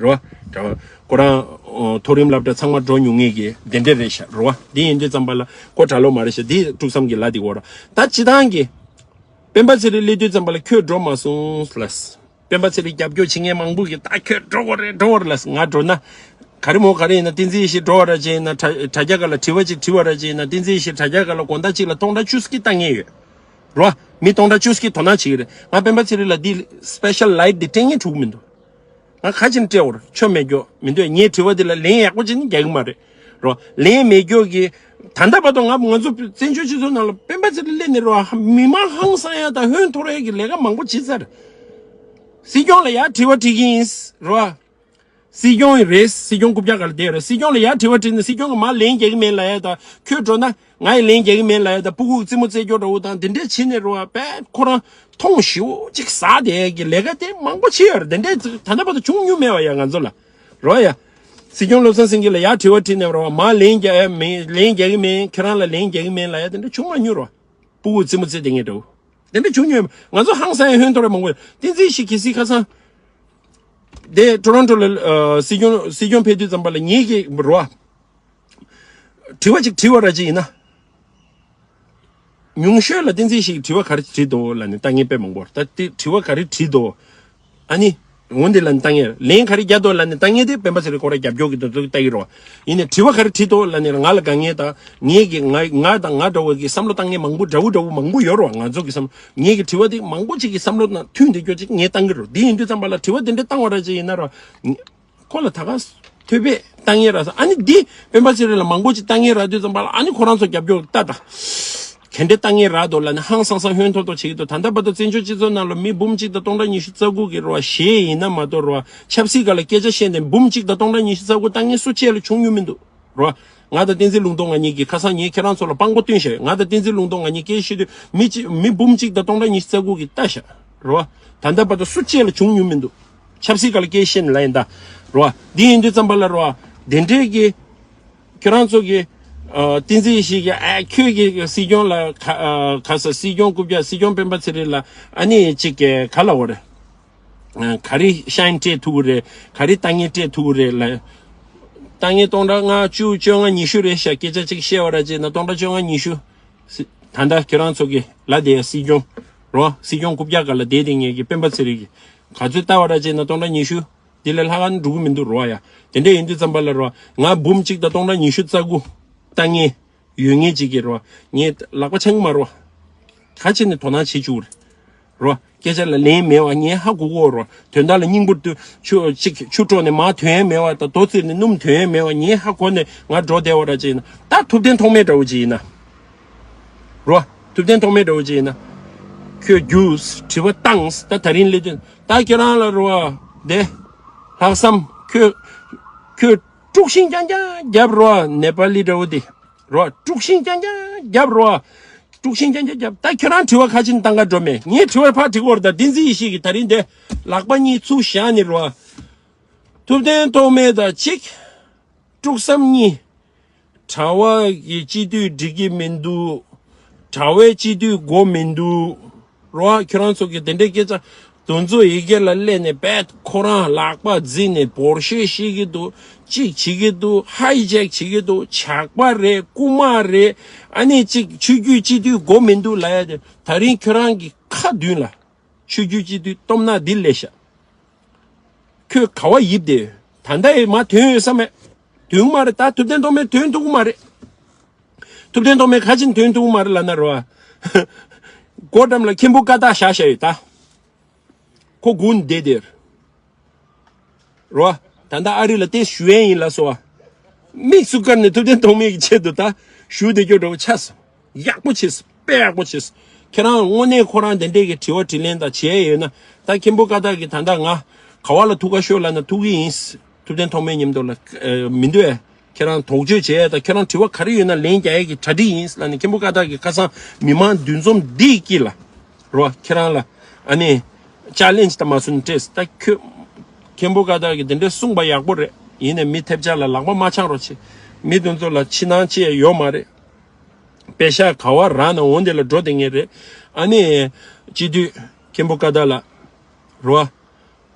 རོ། གྲྭ་ཁོ་རང་ཨོ་མཐོ་རིམ་སློབ་གྲྭ་ཚང་མ་འགྲོ་མྱོང་མཁན་གྱི་དེ་འདྲ་རེད་ཤག་རོ། འདི་ཡིན་དུས་ཙམ་པ་ལ་ཁོ་གྲྭ་ལོག་མ་རེད་ཤག་འདི་དཀྲུག་བསམ་གྱི་ལབ་དེ་གོ་ར། ད་སྤྱི་བཏང་གི་སྤེན་པ་ཚེ་རིང་སླེབས་དུས་ཙམ་པ་ལ་ཁྱོད་འགྲོ་མ་སོང་ལ། སྤེན་པ་ཚེ་རིང་རྒྱབ་སྐྱོར་བྱེད་མཁན་མང་པོ་གིས་ད་ཁྱོད་འགྲོ་དགོས་རེད། འགྲོ་དགོས་རེད་ལབ། ང་འགྲོ་ན་ག་རེ་མོ་ག་རེ་ཡིན་ན། བསྟན་འཛིན་ཡེ་ཤེས་འགྲོ་བ་ར་ཅིག་ཡིན་ན། དྲ་དྲ་རྒྱ་སྒང་ལ་དྲི་བ་ཅིག་དྲི་བ་ར་ཅིག་ཡིན་ན། བསྟན་འཛིན་ཡེ་ཤེས་དྲ་རྒྱ་སྒང་ལ་དགོང་དག་གཅིག་ལ་སྟོང་ཕྲག་བཅུ་ཙམ་ལྟ་མཁན་ཡོད་རོ། མི་སྟོང་ཕྲག་བཅུ་ཙམ་དོ་སྣང་བྱེད་ཀྱི་རེད། ང་སྤེན་པ་ཚེ་རིང་ལ་འདི་སི་པེ་ཤལ་ལའིཊ་འདི་སྤྲད་མཁན་འགྲིག་མི་འདུག་ང་ཁ་ཅིག་སྤྲད་འོར་ཆོ་མེད་རྒྱུ་མི་འདུག་ངའི་དྲི་བ་འདི་ལ་ལན་ཡག་པོ་ཅིག་ནི་རྒྱག་གི་མ་རེད་རོ། ལན་མེད་རྒྱུ་གི་ད་ལྟ་བར་དུ་ང་ང་ཚོ་བཙན་བྱོལ་སྤྱི་ཚོགས་ནང་ལ་སྤེན་པ་ཚེ་རིང་སླེབས་ནས་རོ། མི་མང་ཧང་སང་ཡ་དང་ཧོན་འཐོར་ཡ་གི་ལས་ཀ་མང་པོ་བྱེད་ཚར། སྲིད་སྐྱོང་ལ་ཡར་དྲི་བ་དྲི་གི་ཡིན་རོ། སྲིད་སྐྱོང་ཡིན་རེད། སྲིད་སྐྱོང་རྐུབ་བཀྱག་སྒང་ལ་བསྡད་ཡོད་རེད། སྲིད་སྐྱོང་ལ་ཡར་དྲི་བ་དྲིས་ནས་སྲིད་སྐྱོང་གིས་མར་ལན་རྒྱག་གི་མེད་ལབ་ཡ་དང་། ཁྱོད་འགྲོ་ན་ང་ཡི་ལན་རྒྱག་གི་མེད་ལབ་ཡ་དང་། སྤུ་གུ་རྩེད་མོ་རྩེ་རྒྱུ་འདྲ་བོ་དང་དེ་འདྲས་བྱས་ནས་རོ། བས་ཁོ་རང་མཐོང་ཞེ་པོ་ཅིག་ཟ་བསྡད་ཀྱི་ལས་ཀ་དེ་མང་པོ་བྱས་ཡོད་རེད། དེ་འདྲས་ད་ལྟ་བར་དུ་བྱུང་མྱོང་མེད་པ་ཡ་ང་ཚོ་ལ་རོ་ཡ། སྲིད་སྐྱོང་བློ་བཟང་སེང་གེ་ལ་ཡར་དྲི་བ་དྲིས་ནས་རོ། མར་ལན་རྒྱག་ཡ་མེད། ལན་རྒྱག་གི་མེད། ཁྱེད་རང་ལ་ལན་རྒྱག་གི་མེད་ལབ་ཡ་དེ་འདྲ་བྱུང་མ་མྱོང་རོ། སྤུ་གུ་རྩེད་མོ་རྩེ་བསྡད་མཁན་འདྲ་བོ། དེ་འདྲ་བྱུང་མྱོང་། ང་ཚོ་ཧང་སང་ཡ་ཧོན་འཐོར་བ་མང་པོ་ཡོད། བསྟན་འཛིན་ཡེ་ཤེས་གལ་སྲིད་ཁ་སང་དེ་ཊོ་རོན་ཊོ་ལ་ཨ་སྲིད་སྐྱོང་སྲིད་སྐྱོང་ཕེབས་དུས་ཙམ་པ་ལ་ངེད་ཀྱིས་རོ། དྲི་བ་ཅིག་དྲི་བ་ར་ཅིག་ཡིན་ན། ཉུང་ཤོས་ལ་བསྟན་འཛིན་ཡེ་ཤེས་ཀྱིས་དྲི་བ་ག་རེ་དྲིས་འདུག་ལབ་ནས་ལྟ་མཁན་དཔེ་མང་པོ་རེད། ད་དེ་དྲི་བ་ག་རེ་དྲིས་འདུག་ཨ་ནི། འོན་ཏེ་ལབ་ནས་ལྟ་མཁན། ལན་ག་རེ་རྒྱག་འདུག་ལབ་ནས་ལྟ་མཁན་དེ་སྤེན་པ་ཚེ་རིང་ཁོ་རང་རྒྱབ་སྐྱོར་གྱི་འདུག་འདུག་ལྟ་གི་རོ། ཡིན་ནའི་དྲི་བ་ག་རེ་དྲིས་འདུག་ལབ་ནས་ང་ལ་དཀའ་ངལ་དང་། ངེད་ཀྱི་ང་ང་དང་ང་འདྲ་བོ་གི་བསམ་བློ་བཏང་མཁན་མང་པོ་འདྲ་བོ་འདྲ་བོ་མང་པོ་ཡོད་རོ། ང་ཚོ་གི་བསམ་ངེད་ཀྱི་དྲི་བ་དེ་མང་པོ་ཅིག་གི་བསམ་བློ་དང་མཐུན་བསྡད་རྒྱུ་ཅིག་ངས་བཏང་གི་རོ། དེ་ཡིན་དུས་ཙམ་པ་ལ་དྲི་བ་དེ་འདྲ་བཏང་བ་ར་ཅིག་ཡིན་ན་རོ། ཁོ་ལ་ད་ག་ཐོས་པས་ལྟ་མཁན་རག་སོང་། ཨ་ནི་འདི་སྤེན་པ་ཚེ་རིང་ལ་མང་པོ་ཅིག་ལྟ་མཁན་རག་དུས་ཙམ་པ་ལ། ཨ་ནི་ཁོ་རང་ཚོ་རྒྱབ་སྐྱོར་ལྟ་དང་། ག་འདྲ་ལྟ་མཁན་རག་འདུག་ལབ་ནས་ཧང་སང་སང་ཧོན་ཐོར་ཐོར་བྱེད་ཀྱི་འདུག་ད་ལྟ་བར་དུ་བཙན་བྱོལ་སྤྱི་ཚོགས་ནང་ལ་མི་འབུམ་གཅིག་དང་སྟོང་ཕྲག་ཉི་ཤུ་རྩ་དགུ་གིས་རོ། གཞས་ཡིན་ན་མ་གཏོགས་རོ། ཆབ་སྲིད་སྒང་ལ་སྐད་ཆ་བཤད་ནས་འབུམ་གཅིག་དང་སྟོང་ཕྲག་ཉི་ཤུ་རྩ་དགུ་ལྟ་མཁན་སུ་གཅིག་ལ་བྱུང་མྱོང་མི་འདུག་རོ། ང་དང་བསྟན་འཛིན་ལུང་རྟོགས་ང་གཉིས་ཀྱིས་ཁ་སང་ངས་ཁྱེད་རང་ཚོ་ལ་དཔང་པོ་བཏོན་བཞག་ཡོད། ང་དང་བསྟན་འཛིན་ལུང་རྟོགས་ང་གཉིས་སྐད་བཤད་དུས་མི་གཅིག་མི་འབུམ་གཅིག་དང་སྟོང་ཕྲག་ཉི་ཤུ་རྩ་དགུ་གིས་ལྟ་ཤག་རོ། ད་ལྟ་བར་དུ་སུ་གཅིག་ལ་བྱུང་མྱོང་མི་འདུག་ཆབ་སྲིད་སྒང་ལ་སྐད་བཤད་ནས་ལབ་ཡིན་ད་རོ། འདི་ཡིན་དུས་ཙམ་པ་ལ་རོ། དེ་འདྲས་ཀྱི་ཁྱོད་རང་ཚོ་གི་ཨ་བསྟན་འཛིན་ཡེ་ཤེས་ཀྱིས་ཨ་ཁྱོད་ཀྱི་སྲིད་སྐྱོང་ལ་ག་ཨ་ག་ས་སྲིད་སྐྱོང་རྐུབ་བཀྱག་སྲིད་སྐྱོང་སྤེན་པ་ཚེ་རིང་ལ་ཨ་ནི་ཅིག་གི་ག་ལབ་དགོས་རེད། ཨ་ག་རེ་ཤ་ཡིན་སྤྲད་ཐུབ་ཀྱི་རེད། ག་རེ་ལྟ་ངན་སྤྲད་ཐུབ་ཀྱི་རེད་ལབ། ལྟ་ངན་སྟོང་ཕྲག་ལྔ་བཅུ་བཅོ་ལྔ་ཉི་ཤུ་རེད་ཤག་སྐད་ཆ་ཅིག་བཤད་པ་ར་བྱས་ན་སྟོང་ཕྲག་བཅོ་ལྔ་ཉི་ཤུ། སི་ད་ལྟ་ཁྱོད་རང་ཚོ་གི་ལབ་བསྡད་སྲིད་སྐྱོང་རོ། སྲིད་སྐྱོང་རྐུབ་བཀྱག་སྒང་ལ་བསྡད་བསྡད་མཁན་གྱི་སྤེན་པ་ཚེ་རིང་གིས་ག་ཚོད་ལྟ་བ་ར་བྱས་ན་སྟོང་ཕྲག་ཉི་ཤུ། དེ་ལས་ལྷག་ག་ནི་འགྲོ་གི་མི་འདུག་རོ་ཡ། དེ་འདྲ་ཡིན་དུས་ཙམ་པ་ལ་རོ། ང་འབུམ་གཅིག་དང་སྟོང་ཕྲག་ཉི་ཤུ་རྩ་དགུ་ལྟ་མཁན་ཡོད་མཁན་ཅིག་གིས་རོ། ངས་ལག་པ་འཆང་གི་མ་རོ། ག་བྱས་ནས་དོ་སྣང་བྱེད་བཅུག་རེད། རོ། སྐད་ཆ་ལ་ལན་མེད་པ་ངས་ཧ་གོ་གོ་རོ། དོན་དག་ལ་སྙིང་པོ་དུ་ཆུ་གཅིག་ཆུ་དཀྲོག་ནས་མར་ཐོན་ཡ་མེད་པ་དང་། རྡོ་བཙིར་ནས་སྣུམ་ཐོན་ཡ་མེད་པ་ངས་ཧ་གོ་ནས་ང་འགྲོ་བསྡད་པ་ར་ཅིག་ཡིན་ན། ད་ཐུབ་བསྟན་ཐོགས་མེད་འདྲ་བོ་ཅིག་ཡིན་ན། རོ། ཐུབ་བསྟན་ཐོགས་མེད་འདྲ་བོ་ཅིག་ཡིན་ན། ཁྱོད་རྒྱུགས་དྲི་བ་བཏང་། ད་ད་རིང་སླེབས་དུས་ད་ཁྱོད་རང་ལ་རོ། དེ་ལྷག་བསམ་ཁྱོད་ཁྱོད་དཀྲུག་ཤིང་རྐྱང་རྐྱང་རྒྱབ་རོ། ནེ་པ་ལི་འདྲ་བོ་དེ། རོ། དཀྲུག་ཤིང་རྐྱང་རྐྱང་རྒྱབ་རོ། དཀྲུག་ཤིང་རྐྱང་རྐྱང་རྒྱབ། ད་ཁྱོད་རང་དྲི་བ་ཁ་ཅིག་བཏང་ག་འགྲོ་མེད། ངས་དྲི་བ་ཕར་དྲི་གོ་ར། ད་བསྟན་འཛིན་ཡེ་ཤེས་ཀྱིས་ད་རིང་དེ་ལག་པ་གཉིས་ཚུར་བཞག་ནས་རོ། ཐུབ་བསྟན་ཐོགས་མེད་དང་གཅིག་དཀྲུག་བསམ་གཉིས། གྲྭ་བ་གི་སྤྱི་འཐུས་འགྲིག་གི་མི་འདུག་གྲྭ་བའི་སྤྱི་འཐུས་དགོས་མི་འདུག་རོ། ཁྱོད་རང་ཚོ་གི་དེ་འདྲའི་སྐད་ཆ་དེ་ཚོ་ཡི་གེ་ལ་སླེབས་ནས་བེད་ཁོ་རང་ལག་པ་བརྫིས་ནས་འབོར་ཤེས་ཤེས་ཀྱི་འདུག་གཅིག་བྱེད་ཀྱི་འདུག་ཧའི་ཇེག་བྱེད་ཀྱི་འདུག་ཇག་པ་རེད། རྐུ་མ་རེད། ཨ་ནི་གཅིག་ཆོས་བརྒྱུད་སྤྱི་འཐུས་དགོས་མི་འདུག་ལབ་ཡ་དེ་ད་རིང་ཁྱོད་རང་གི་ཁ་མདུན་ལ་ཆོས་བརྒྱུད་སྤྱི་འཐུས་སྟོབས་ན་འདི་ལས་ཤ། ཁྱོད་ག་བ་ཡིབ་དེ། ད་ལྟ་ཡི་མ་ཐོན་ཡོད་ས་མེད། ཐོན་གི་མ་རེད། ད་ཐུབ་བསྟན་ཐོགས་མེད་ཐོན་ཐུབ་གི་མ་རེད། ཐུབ་བསྟན་ཐོགས་མེད་ག་ཅིན་ཐོན་ཐུབ་གི་མ་རེད་ལབ་ན་རོ། སྒོ་འགྲམ་ལ་མཁན་པོ་ཀ་དག་བཞག་བཞག་ཡོད་ད། ཁོ་སྒུག་ནས་བསྡད་དེ། རོ། ད་ལྟ་ཨ་རི་ལ་ཏེ་ཞུ་ཡས་ཡིན་ལ་སོ། མིག་སུ་བཀར་ནས་ཐུབ་བསྟན་ཐོགས་མེད་ཀྱི་ཆེད་དུ་ད་ཞུ་བསྡད་རྒྱུ་འདྲ་བོ་ཆགས་སོང་། ཡག་པོ་བྱས་སོང་། དཔེ་ཡག་པོ་བྱས་སོང་། ཁྱེད་རང་དངོས་གནས་ཁོ་རང་དེ་འདྲས་ཀྱི་དྲི་བ་དྲིས་ལན་དང་བྱས་ཡོད་ན། ད་མཁན་པོ་ཀ་དག་གིས་ད་ལྟ་ང་ག་བ་ལ་ཐུག་ག་ཤོག་ལབ་ན་ཐུག་གི་ཡིན། ཐུབ་བསྟན་ཐོགས་མེད་མཉམ་དུ་ལ་ཨ་མི་འདུག་ཨེ། ཁྱེད་རང་དོགས་གཅོད་བྱས་ཡ་དང་ཁྱེད་རང་དྲི་བ་ག་རེ་ཡོད་ན་ལན་རྒྱག་ཡ་གི་གྲ་སྒྲིག་ཡིན་ལབ་ནས་མཁན་པོ་ཀ་དག་གིས་ཁ་སང་མི་མང་འདུ་འཛོམས་འདིའི་དཀྱིལ་ལ་རོ། ཁྱེད་རང་ལ་ ཨ་ནི་ཅ་ལེན་ཇི་ད་མ་སུན་ཏྲེས་ད་ཁྱོད་མཁན་པོ་ཀ་དག་གི་དེ་འདྲའི་གསུངས་པ་ཡག་པོ་རེད། ཡིན་ནས་མི་ཐེབས་ཆག་ལ་ལག་པ་མ་འཆང་རོགས་བྱེད། མི་དེ་ཚོ་ལ་ཕྱི་ནང་ཅི་ཡང་ཡོད་མ་རེད། པེ་ཤག་ག་བ་རག་ན་འོང་དེ་ལ་འགྲོ་དེ་ངེས་རེད། ཨ་ནི་སྤྱི་འཐུས་མཁན་པོ་ཀ་དག་ལ་རོ།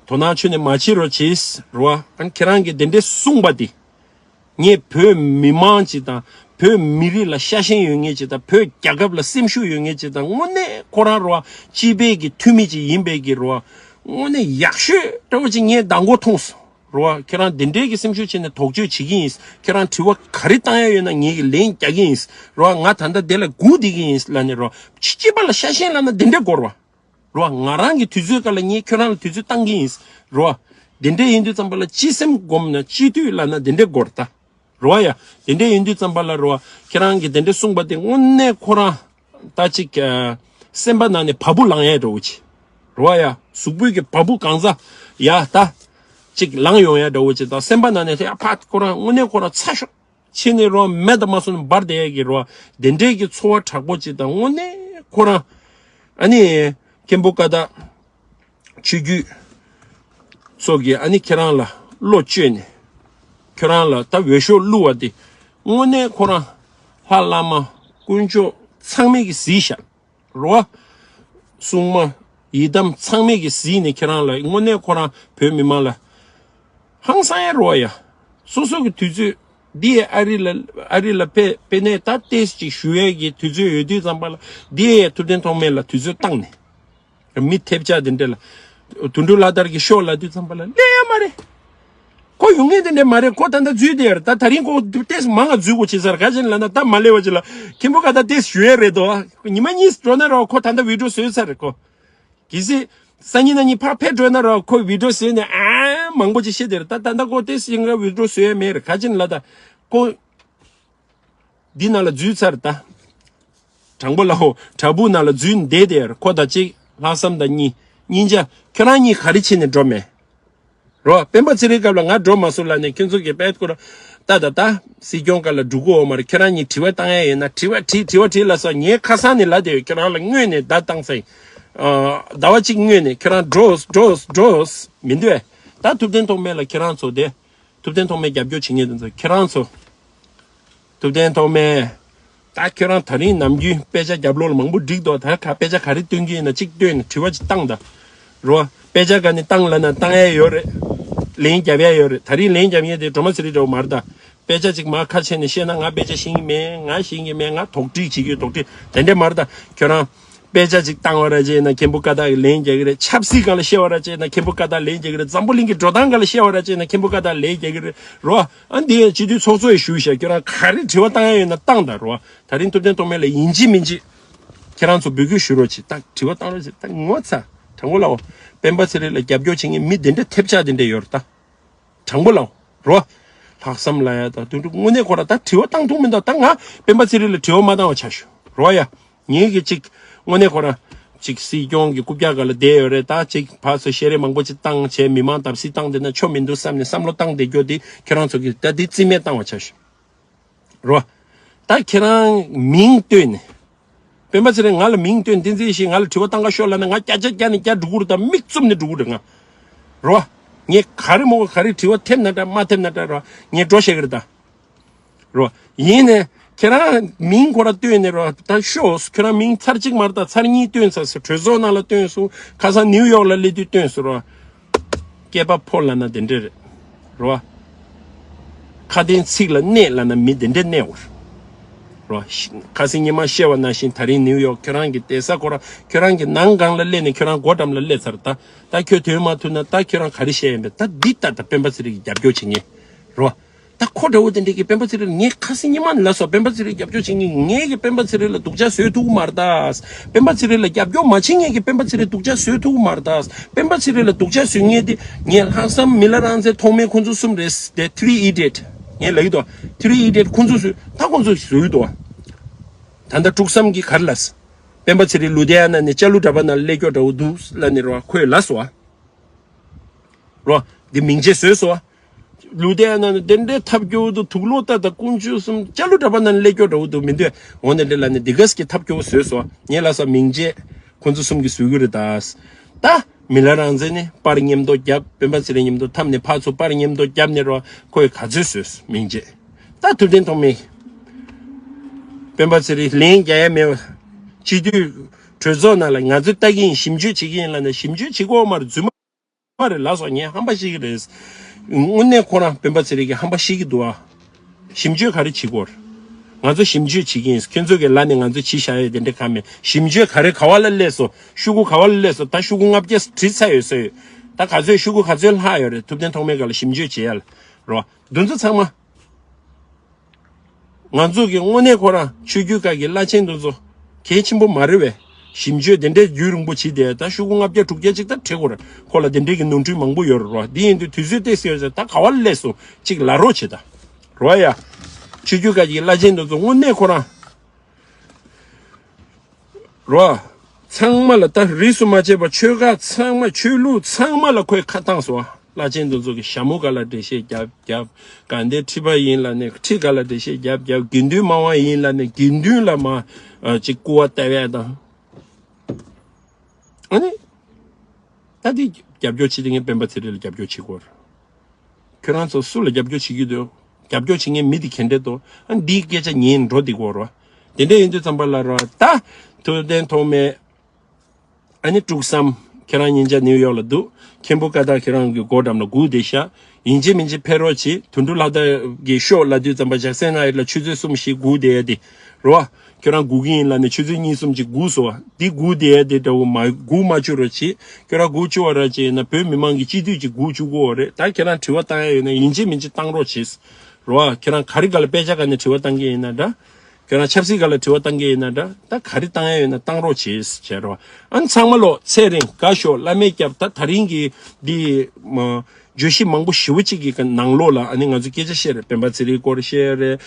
དོ་སྣང་ཆུ་ནས་མ་བྱེད་རོགས་བྱེད་རོ། ཨ་ནི་ཁྱེད་རང་གིས་དེ་འདྲའི་གསུངས་པ་དེ། ངས་བོད་མི་མང་ཅིག་དང་བོད་མི་རིགས་ལ་ཤ་ཞེན་ཡོད་མཁན་ཅིག་དང་བོད་རྒྱལ་ཁབ་ལ་སེམས་ཤུགས་ཡོད་མཁན་ཅིག་དང་དངོས་གནས་ཁོ་རང་རོ། སྤྱི་པའི་གི་འཐུས་མི་ཅིག་ཡིན་པའི་གི་རོ། དངོས་གནས་ཡག་ཤོས་འདྲ་བོ་ཅིག་ངས་མདང་དགོང་མཐོང་སོང་རོ། ཁྱེད་རང་དེ་འདྲའི་གི་སེམས་ཤུགས་བྱས་ནས་དོགས་གཅོད་བྱེད་ཀྱི་ཡིན། ཁྱེད་རང་དྲི་བ་ག་རེ་བཏང་ཡ་ཡོད་ན་ངས་གི་ལན་རྒྱག་གི་ཡིན་རོ། ང་ད་ལྟ་དེ་ལ་སྒུག་བསྡད་ཀྱི་ཡིན་ལབ་ནས་རོ། སྤྱི་པ་ལ་ཤ་ཞེན་ལབ་ན་དེ་འདྲའི་སྐོར་བ། རོ། ང་རང་གི་དུས་ཚོད་སྐབས་ལ་ངས་ཁྱོད་རང་ལ་དུས་ཚོད་བཏང་གི་ཡིན། རོ། དེ་འདྲ་ཡིན་དུས་ཙམ་པ་ལ་སྤྱི་སེམས་སྒོམ་ན་སྤྱི་འཐུས་ལབ་ན་དེ་འདྲ་དགོས་རེད་ད། རོ་ཡ། དེ་འདྲ་ཡིན་དུས་ཙམ་པ་ལ་རོ། ཁྱེད་རང་གིས་དེ་འདྲ་གསུངས་པ་དེ་དངོས་གནས་ཁོ་རང་ད་ཅིག་ཨ། སེམས་པ་ནང་ནས་བ་སྤུ་ལངས་ཡས་འདྲ་བོ་ཅིག་རོ་ཡ། གཟུགས་པོའི་གི་བ་སྤུ་གང་ཚ་ཡ་ད་ཅིག་ལངས་ཡོང་ཡས་འདྲ་བོ་ཅིག་དང་སེམས་པ་ནང་ནས་ཡ་ཕ་ཁོ་རང་དངོས་གནས་ཁོ་རང་ཚ་ཤོག་ཕྱི་ནས་རོ་མེ་དང་མ་སོང་ནས་འབར་བསྡད་ཀྱི་རོ། དེ་འདྲའི་གི་ཚོར་བ་དྲག་པོ་ཅིག་དང་དངོས་གནས་ཁོ་རང་ཨ་ནི་མཁན་པོ་ཀ་དག་ཆོས་བརྒྱུད་ཚོ་གིས་ཨ་ནི་ཁྱེད་རང་ལ་བློ་བཅོལ་ནས་ཁྱེད་རང་ལ་ད་འོས་ཤོག་བླུགས་པ་དེ་དངོས་གནས་ཁོ་རང་ལྷ་བླ་མ་དཀོན་མཆོག་ཚང་མས་གི་གཟིགས་ཤག་རོ། སྲུང་མ་ཡི་དམ་ཚང་མས་གི་གཟིགས་ནས་ཁྱེད་རང་ལ་དངོས་གནས་ཁོ་རང་བོད་མི་མང་ལ་ཧང་སང་ཡ་རོ་ཡ། སོ་སོ་གི་དུས་ཚོད་འདི་ཡའི་ཨ་རི་ལ་ཨ་རི་ལ་ཕེ་ཕེ་ནས་ད་ཏེས་ཅིག་ཞུ་ཡས་ཀྱི་དུས་ཚོད་ཡོད་དུས་ཙམ་པ་ལ་འདི་ཡའི་ཐུབ་བསྟན་ཐོགས་མེད་ལ་དུས་ཚོད་བཏང་ནས་མི་ཐེབས་ཆག་འདི་འདྲ་ལ་དུད་འགྲོ་ལྷ་དར་གྱི་ཤོག་ལ་དུས་ཙམ་པ་ལ་ལས་ཡ་མ་རེད། ཁོ་ཡོང་ངེས་དེ་འདྲ་མ་རེད། ཁོ་ད་ལྟ་འཛུལ་དེ་ཡར་ད་ད་རིང་ཁོ་ཏེས་མང་ང་འཛུལ་དགོས་བྱེད་ས་རེད། ག་ཅན་ལ་ན་ད་མ་ལས་བ་ཅི་ལ་ཁྱིམ་པོ་ག་ད་ཏེས་ཞུ་ཡས་རེད་དོ། ཉི་མ་གཉིས་འགྲོ་ན་རོ་ཁོ་ད་ལྟ་བི་ཌིའོ་བཟོས་ཚར་རེད་ཁོ། གལ་སྲིད་སང་ཉིན་གནངས་ཉིན་ཕར་ཕེབས་འགྲོ་ན་རོ་ཁོ་བི་ཌིའོ་བཟོས་ནས་ཨ་མང་པོ་ཅིག་བཤད་དེ་རེད། ད་ད་ལྟ་ཁོ་ཏེས་ཡིན་ག་བི་ཌིའོ་བཟོས་ཡས་མེད་རེད། ག་ཅན་ལ་ད་ཁོ། འདི་ནང་ལ་འཛུལ་ཚར་ད། དྲང་པོ་ལའོ་བྲག་ཕུག་ནང་ལ་འཛུལ་བསྡད་དེ་ཁོ་དང་གཅིག་ལྷག་བསམ་དང་གཉིས་གཉིས་ཆ་ཁྱོད་རང་གཉིས་ག་རེ་བྱས་ནས་འགྲོ་མེད། རོ་སྤེན་པ་ཚེ་རིང་སྐབས་ལ་ང་འགྲོ་མ་སོང་ལབ་ནས་ཁྱོད་ཚོ་གི་པད་ཁོ་ར་ད་ད་ད་སྲིད་སྐྱོང་སྐབས་ལ་འགྲོ་གི་ཡོད་མ་རེད། ཁྱོད་རང་གཉིས་དྲི་བ་བཏང་ཡ་ཡོད་ན་དྲི་བ་དྲིས་དྲི་བ་དྲིས་ལ་སོགས་ངའི་ཁ་སང་ནས་ལབ་བསྡད་ཡོད། ཁྱོད་རང་ལ་སྔོན་ནས་བརྡ་བཏང་ཚེ་ཟླ་བ་གཅིག་སྔོན་ནས་ཁྱོད་རང་འགྲོ་འགྲོ་འགྲོ་མི་འདོད། ད་ཐུབ་བསྟན་ཐོགས་མེད་ལ་ཁྱོད་རང་ཚོ་དེ། ཐུབ་བསྟན་ཐོགས་མེད་རྒྱབ་སྐྱོར་བྱེད་མཁན་དེ་ཚོ་ཁྱེད་རང་ཚོ། ཐུབ་བསྟན་ཐོགས་མེད། ད་ཁྱེད་རང་ད་རིང་ནམ་རྒྱུན་དཔེ་ཆ་རྒྱབ་ལོགས་ལ་མང་པོ་འགྲིག་འདུག་ད་ག་དཔེ་ཆ་ག་རེ་སྟོན་གྱི་ཡིན་ན་གཅིག་སྟོན་ནས་དྲི་བ་གཅིག་བཏང་ད། རོ། དཔེ་ཆ་ག་ནས་བཏང་ལབ་ན་བཏང་ཡ་ཡོད་རེད། ལན་རྒྱབ་ཡ་ཡོད་རེད། ད་རིང་ལན་རྒྱབ་མཁན་དེ་སྒྲོལ་མ་ཚེ་རིང་འདྲ་བོ་མ་རེད་ད། དཔེ་ཆ་གཅིག་མར་ཁ་ཕྱེ་ནས་བཤད་ན་ང་དཔེ་ཆ་ཤེས་ཀྱི་མེད། ང་ཤེས་ཀྱི་མེད། ང་དོགས་འདྲི་བྱེད་ཀྱི་ཡོད། དོགས་འདྲི་དེ་འདྲས་མ་རེད་ད། ཁྱོད་རང་དཔེ་ཆ་གཅིག་བཏང་བ་ར་བྱས་ན་མཁན་པོ་ཀ་དག་གིས་ལན་རྒྱག་གི་རེད། ཆབ་སྲིད་སྒང་ལ་བཤད་པ་ར་བྱས་ན་མཁན་པོ་ཀ་དག་ལན་རྒྱག་གི་རེད། འཛམ་བུ་གླིང་གི་འགྲོ་སྟངས་སྒང་ལ་བཤད་པ་ར་བྱས་ན་མཁན་པོ་ཀ་དག་ལན་རྒྱག་གི་རེད། རོ། ཨ་འདི་ཡང་སྤྱི་འཐུས་ཚོགས་གཙོ་ཡིས་ཞུས་བཞག་ཁྱོད་རང་ག་རེ་དྲི་བ་བཏང་ཡ་ཡོད་ན་བཏང་དང་། རོ། ད་རིང་ཐུབ་བསྟན་ཐོགས་མེད་ལ་ཡིན་གཅིག་མིན་གཅིག་ཁྱེད་རང་ཚོ་འབོད་སྐུལ་ཞུ་རོགས་བྱེད། ད་དྲི་བ་བཏང་རོགས་བྱེད། ད་ངོ་ཚ་དྲང་པོ་ལའོ། སྤེན་པ་ཚེ་རིང་ལ་རྒྱབ་སྐྱོར་བྱེད་མཁན་མི་དེ་འདྲ་ཐེབས་ཆག་དེ་འདྲ་ཡོད་རེད་ད། དྲང་པོ་ལའོ། རོ། ལྷག་བསམ་ལ་ཡ་ད་དུང་དངོས་གནས་ཁོ་ར་ད་དྲི་བ་བཏང་ཐུབ་མི་འདུག་ད་ང་སྤེན་པ་ཚེ་རིང་ལ་དྲི་བ་མ་བཏང་བ་ཆ་ཞུ། རོ་ཡ། ངེད་ཀྱི་གཅིག་དངོས་གནས་ཁོ་ར་གཅིག་སྲིད་སྐྱོང་གི་རྐུབ་བཀྱག་སྒང་ལ་བསྡད་ཡོད་རེད། ད་གཅིག་ཕར་ཚུར་བཤད་རེས་མང་པོ་ཅིག་བཏང་བྱས་མི་མང་བརྡབ་གསིག་བཏང་བསྡད་ན་ཆོ་མི་འདུག་བསམ་ནས་བསམ་བློ་བཏང་བསྡད་རྒྱུ་དེ་ཁྱེད་རང་ཚོ་གིས་ད་དེ་རྩིས་མེད་བཏང་བ་ཆ་ཞུ། རོ། ད་ཁྱེད་རང་མིང་བཏོན་ནས། སྤེན་པ་ཚེ་རིང་ང་ལ་མིང་བཏོན་བསྟན་འཛིན་ཞིག་ང་ལ་དྲི་བ་བཏང་ག་ཤོག་ལབ་ན་ང་སྐྱ་ཆ་སྐྱ་ནས་སྐྱ་འགྲོ་གི་རེད། ད་མིག་བཙུམ་ནས་འགྲོ་གི་རེད་ང་། རོ། ངས་ག་རེ་མོ་ག་རེ་དྲི་བ་ཐེབས་ན་འདྲ་མ་ཐེབས་ན་འདྲ་རོ། ངས་འགྲོ་བཤད་གི་རེད་ད། རོ། ཡིན་ནས་ཁྱེད་རང་མིང་ཁོ་ར་བཏོན་ནས་རོ། ད་ཤོག་ཁྱེད་རང་མིང་ཚར་གཅིག་མ་རེད་ད། ཚར་གཉིས་བཏོན་ཚར་སོང་། གྲོས་ཚོགས་ནང་ལ་བཏོན་སོང་། ཁ་སང་ནིའུ་ཡོག་ལ་སླེབས་དུས་བཏོན་སོང་རོ། སྐེད་པ་ཕོ་ལབ་ན་དེ་འདྲ་རེད། རོ། ཁ་དན་ཚིག་ལ་གནས་ལབ་ན་མི་དེ་འདྲ་གནས་འོར། རོ། ཁ་སང་ཉི་མ་བཤད་པ་ནང་བཞིན་ད་རིང་ནིའུ་ཡོག་ཁྱོད་རང་གི་བསྡད་ས་ཁོ་ར་ཁྱོད་རང་གི་ནང་སྒང་ལ་སླེབས་ནས་ཁྱོད་རང་སྒོ་འགྲམ་ལ་སླེབས་ཚར་ད། ད་ཁྱོད་ཐོན་མ་ཐུབ་ན་ད་ཁྱོད་རང་ག་རེ་བཤད་ཡིན་པས། ད་འདི་ལྟ་ད་སྤེན་པ་ཚེ་རིང་གི་རྒྱབ་སྐྱོར་བྱེད་མཁན། རོ། ད་ཁོ་འདྲ་བོ་དེ་འདྲས་ཀྱི་སྤེན་པ་ཚེ་རིང་ངས་ཁ་སང་ཉི་མ་ལ་སོགས་སྤེན་པ་ཚེ་རིང་རྒྱབ་སྐྱོར་བྱེད་མཁན་ངས་ཀྱི་སྤེན་པ་ཚེ་རིང་ལ་སྡུག་ཅག་བཟོས་ཐུབ་ཀྱི་མ་རེད་ད། སྤེན་པ་ཚེ་རིང་ལ་རྒྱབ་སྐྱོར་མ་བྱེད་མཁན་གྱི་སྤེན་པ་ཚེ་རིང་སྡུག་ཅག་བཟོས་ཐུབ་ཀྱི་མ་རེད་ད། སྤེན་པ་ཚེ་རིང་ལ་སྡུག་ཅག་བཟོ་མཁན་དེ་ངས་ལྷག་བསམ་མི་ལ་རང་བཙན་ཐོགས་མེད་ཁོང་ཚོ་གསུམ་རེད་དེ། ཐི་རི་ཨི་ཌེཊ་ངས་ལབ་ཀྱི་འདུག་ཐི་རི་ཨི་ཌེཊ་ཁོང་ཚོ་བཟོས་ད་ཁོང་ཚོ་བཟོས་ཀྱི་འདུག་ད་ལྟ་འབྲུག་བསམ་གྱིས་ག་རེ་ལབ། སྤེན་པ་ཚེ་རིང་ལུ་དེ་ཡ་ན་ནས་ལྕགས་ལུ་གྲྭ་པ་ནང་སླེབས་ཀྱོག་འདྲ་བོ་འདུག་ལབ་ནས་རོ་ཁོས་ལབ་སོང་བ། རོ། འདི་མིང་ཆད་བཟོས་སོང་བ། ལུ་དེ་ཡ་ན་ནས་དེ་འདྲའི་ཐབས་སྐྱོ་བོ་འདུག་དུག་ལོག་ལྟ་དང་དཀོན་མཆོག་གསུམ་ལྕགས་ལུ་གྲྭ་པ་ནང་སླེབས་ཀྱོག་འདྲ་བོ་འདུག་མི་འདོད་འོ་ནས་ལེ་ལབ་ནས་འདི་གས་ཀྱི་ཐབས་སྐྱོ་བོ་བཟོས་སོང་བ། ངས་ལབ་སོང་མིང་ཆད། ཁོ་ཚོ་གསུམ་གྱིས་བཟོས་ཀྱི་རེད་ད། ད་མི་ལ་རང་བཙན་ནི་པར་མཉམ་དུ་བརྒྱབ། སྤེན་པ་ཚེ་རིང་མཉམ་དུ་འཐམས་ནས་ཕར་ཚུར་པར་མཉམ་དུ་བརྒྱབ་ནས་རོ། ཁོས་ག་ཚོད་བཟོས་མིང་བརྗེད། ད་ཐུབ་བསྟན་ཐོགས་མེད། སྤེན་པ་ཚེ་རིང་ལན་རྒྱག་ཡ་མེད་པ། སྤྱི་འཐུས་གྲོས་ཚོགས་ནང་ལ་ང་ཚོས་ལྟ་གི་ཡིན། ཞིབ་འཇུག་བྱེད་ཀྱི་ཡིན་ལབ་ནས་ཞིབ་འཇུག་བྱེད་དགོས་མ་རེད། རྫུན་མ་རེད་ལགས་སོ། ངས་ཧམ་པ་བཤད་ཀྱི་རེད། དངོས་གནས་ཁོ་རང་སྤེན་པ་ཚེ་རིང་གིས་ཧམ་པ་བཤད་ཀྱི་འདུག་ཨ། ཞིབ་འཇུག་ག་རེ་བྱེད་དགོས་རེད། ང་ཚོ་ཞིབ་འཇུག་བྱེད་ཀྱི་ཡིན། ཁྱོད་ཚོ་གི་ལ་ནས་ང་ཚོ་བྱེད་བཞག་ཡོད་དེ་འདྲ་གང་མེད། ཞིབ་འཇུག་ག་རེ་ག་བ་ལ་སླེབས་སོང་། ཤོག་གུ་ག་བ་ལ་སླེབས་སོང་། ད་ཤོག་གུ་ལྔ་བརྒྱ་བྲིས་ཚར་ཡོད་ཟེར་ཡོད། ད་ག་ཚོད་ཤོག་གུ་ག་ཚོད་ལྷག་ཡོད་རེད། ཐུབ་བསྟན་ཐོགས་མེད་སྒང་ལ་ཞིབ་འཇུག་བྱེད་ཡ་ལ་རོ། འདི་ཚོ་ཚང་མ། ང་ཚོ་གི་དངོས་གནས་ཁོ་རང་ཆོས་བརྒྱུད་ཁག་གི་བླ་ཆེན་དེ་ཚོ་གལ་ཆེན་པོ་མ་རེད་བས། ཞིབ་འཇུག་དེ་འདྲའི་རྒྱུན་རིང་པོ་བྱས་ཏེ་ད་ཤོག་གུ་ལྔ་བརྒྱ་དྲུག་བརྒྱ་ཅིག་ད་བྲིས་དགོས་རེད། ཁོ་ལ་དེ་འདྲའི་གི་ནོར་འཁྲུལ་མང་པོ་ཡོད་རེད་རོ། འདི་ཡིན་དུས་དུས་ཚོད་ཏོག་ཙམ་ཡོད་ཙང་ད་ག་བ་སླེབས་སོང་ཅིག་ལབ་རོགས་བྱེད་ད། རོ་ཡ། ཆོས་བརྒྱུད་ཁག་གི་བླ་ཆེན་དེ་ཚོ་དངོས་གནས་ཁོ་རང་། རོ། ཚང་མ་ལ་ད་རིས་སུ་མ་ཆད་པ་ཆོས་ཁག་ཚང་མ་ཆོས་ལུགས་ཚང་མ་ལ་ཁོས་ཁ་བཏང་སོང་། བླ་ཆེན་དེ་ཚོ་གི་ཞྭ་མོ་སྒང་ལ་འགྲེལ་བཤད་རྒྱབ་རྒྱབ། དགའ་ལྡན་ཁྲི་པ་ཡིན་ལབ་ནས་ཁྲི་སྒང་ལ་འགྲེལ་བཤད་རྒྱབ་རྒྱབ། དགེ་འདུན་མང་བ་ཡིན་ལབ་ནས་དགེ་འདུན་ལ་མ་ཨ་ཅིག་སྐུར་བ་བཏབ་ཡ་དང་། ཨ་ནི། ད་དེ་རྒྱབ་སྐྱོར་བྱེད་དེ་ངས་སྤེན་པ་ཚེ་རིང་ལ་རྒྱབ་སྐྱོར་བྱེད་དགོས་རེད། ཁྱོད་རང་ཚོ་སུ་ལ་རྒྱབ་སྐྱོར་བྱེད་ཀྱི་འདུག་རྒྱབ་སྐྱོར་བྱེད་མཁན་མི་དེ་ག་འདྲས་འདུག་ཨ་འདིའི་སྐད་ཆ་ཉན་འགྲོ་བསྡད་ཀྱི་ཡོད་རེད་བ། དེ་འདྲས་ཡིན་དུས་ཙམ་པ་ལ་རོ། ད་ཐུབ་བསྟན་ཐོགས་མེད། ཨ་ནི་དཀྲུག་བསམ། ཁྱེད་རང་ཉིན་ཅག་ནིའུ་ཡོག་ལ་འདུག་མཁན་པོ་ཀ་དག་ཁྱེད་རང་གི་སྒོ་འགྲམ་ལ་སྒུག་བསྡད་ཤག་ཡིན་གཅིག་མིན་གཅིག་ཕེབས་རོགས་གྱིས། དོན་གྲུབ་ལྷ་དར་གྱི་ཤོག་ལབ་དུས་ཙམ་པ་ཇག་སན་ན་ཡིར་ལ་ཆུ་ཚོད་གསུམ་བཞི་སྒུག་བསྡད་ཡ་དེ་རོ། ཁྱོད་རང་སྒུག་གི་ཡིན་ལབ་ནས་ཆུ་ཚོད་གཉིས་གསུམ་ཅིག་སྒུག་སོང་བ། འདི་སྒུག་བསྡད་ཡ་དེ་འདྲ་བོ་མ་སྒུག་མ་བཅུག་རོགས་གྱིས། ཁྱོད་རང་སྒུག་བཅུག་པ་ར་བྱས་ན་བོད་མི་མང་གི་སྤྱི་འཐུས་ཀྱི་སྒུག་བཅུག་གོ་རེད། ད་ཁྱེད་རང་དྲི་བ་བཏང་ཡ་ཡོད་ན་ཡིན་གཅིག་མིན་གཅིག་བཏང་རོགས་གྱིས། རོ། ཁྱེད་རང་ག་རེ་ག་ལ་དཔེ་ཆ་ག་ནས་དྲི་བ་བཏང་གི་ཡིན་ན་འདྲ། ཁྱེད་རང་ཆབ་སྲིད་ག་ལ་དྲི་བ་བཏང་གི་ཡིན་ན་འདྲ། ད་ག་རེ་བཏང་ཡ་ཡོད་ན་བཏང་རོགས་བྱེད་བྱས་རོ། ཨ་ནི་ཚང་མ་ལོ་ཚེ་རིང་དགའ་ཤོག་བླ་མས་སྐྱབས། ད་ད་རིང་གི་འདི་མ་བརྗོད་གཞི་མང་པོ་ཞེ་པོ་ཅིག་གི་ནང་ལོགས་ལ་ཨ་ནི་ང་ཚོ་སྐད་ཆ་བཤད་རེད། སྤེན་པ་ཚེ་རིང་སྐོར་བཤད་རེད།